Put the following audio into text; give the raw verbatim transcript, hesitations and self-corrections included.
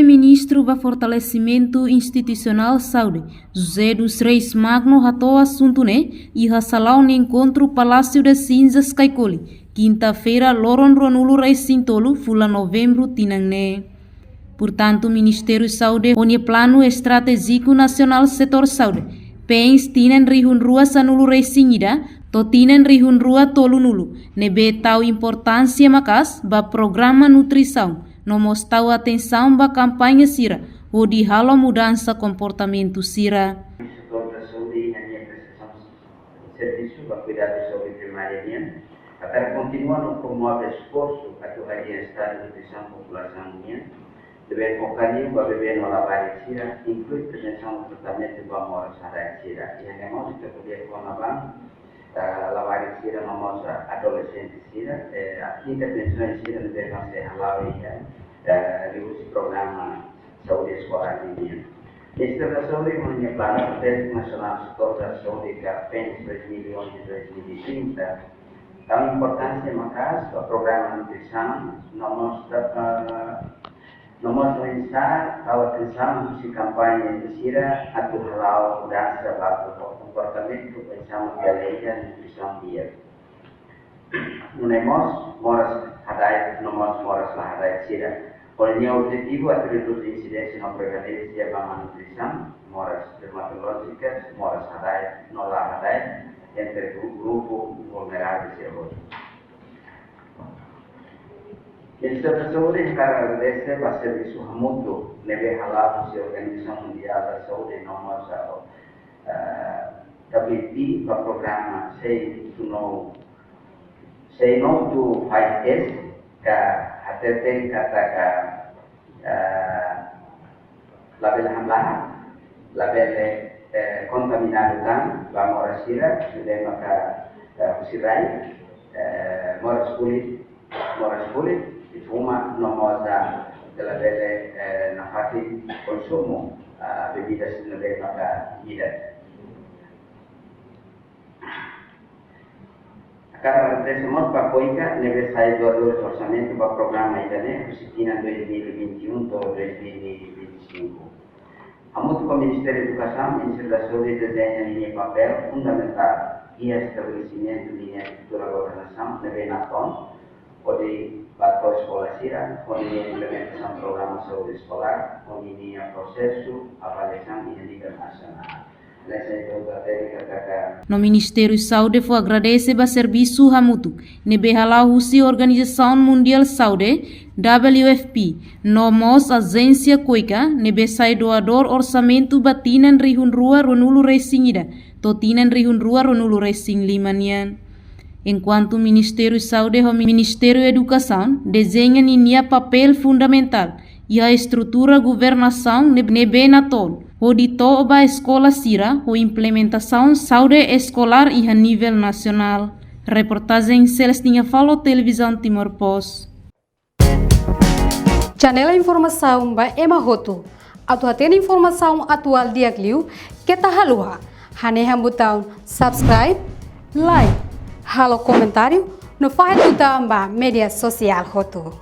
Ministru ba Fortalesimentu Institusionál Saúde, José dos Reis Magno, hato'o asuntu ne'e iha salaun enkontru Palácio das Cinzas, Caicoli, kinta-feira, loron ruanulu-resin-tolu fulan Novembru tinan ne'e. Portantu, Ministériu Saúde ho nia Planu Estratéjiku Nasionál Setór Saúde, PENS, tinan rihun rua sanulu-resin-ida to'o tinan rihun rua tolunulu, ne'ebé tau importánsia maka'as ba programa nutrisaun, no mós tau atensaun ba kampaña sira hodi halo mudansa komportamentu sira. Setór da saúde iha nia prestasaun servisu ba kuidadu saúde primária nian, atu kontinua no promove esforsu atu hadi'a estadu nutrisaun populasaun nian, ne'ebé foka liu ba bebé no labarik sira, inklui prevensaun no tratamentu ba moras hada'et sira. Iha ne'e mós ita ko'alia kona-ba, eh, labarik sira no mós adolexente sira, eh, intervensaun sira ne'ebé sei hala'o iha, eh, liuhusi programa saúde eskolár nian. Ministériu da Saúde ho nia Planu Estratéjiku Nasionál Setór da Saúde, ka PENS dois mil e onze, dois mil e trinta, tau importánsia maka'as ba programa nutrisaun, no mós, eh, no mós oinsá tau atensaun husi kampaña sira atu hala'o mudansa ba komportamentu, oinsá mak bele iha nutrisaun di'ak. Nune'e mós moras hada'et no mós moras la hada'et sira. Ho nia objetivu atu redús insidénsia no prevalénsia ba malnutrisaun, moras dermatolójikas, moras hada'et no la hada'et entre gru-, grupu vulneravel sira hotu. Ministériu da Saúde hakarak agradese ba servisu hamutuk ne'ebé hala'o husi Organizasaun Mundiál da Saúde no mós, eh, W H O ba programa Say No, Say No to Five S, ka hateten katak, eh, labele hamlaha, labele, eh, kontaminadu tan ba moras sira, ne'ebé maka, eh, husi rai, eh, moras fulit, moras fulit, i fuma no mós labele, eh, nafatin konsumu, ah, bebidas ne'ebé maka ida. Hakarak agradese mós ba KOICA ne'ebé sai doadór orsamentu ba programa ida-ne'e, husi tinan dois mil e vinte e um to'o dois mil e vinte e cinco. Hamutuk ho Ministériu Edukasaun, Ministériu da Saúde dezeña ninia papél fundamentál iha estabelesimentu ninia estrutura governasaun ne'ebé natoon, hodi ba to'o eskola sira, hodi implementasaun programa saúde eskolár, hodi ninia prosesu avaliasaun iha nivel nasionál. No Ministériu Saúde fó agradese ba servisu hamutuk ne'ebé hala'o husi Organizasaun Mundiál Saúde, W F P, no mós Ajénsia KOICA ne'ebé sai doadór orsamentu ba tinan rihun rua ruanulu-resin-ida to'o tinan rihun rua ruanulu-resin-lima nian. Enkuantu Ministériu Saúde ho Ministériu Edukasaun dezeña ninia papél fundamentál iha estrutura governasaun ne-, ne'ebé natoon, hodi to'o ba eskola sira ho implementasaun saúde eskolár iha nivel nasionál. Reportajen Celestina Falo, Televizaun Timor Post. Janela informasaun ba ema hotu. Atu hatene informasaun atuál di'ak liu, keta haluha hanehan butaun subscribe, like, halo komentáriu, no fahe tutan ba média sosiál hotu.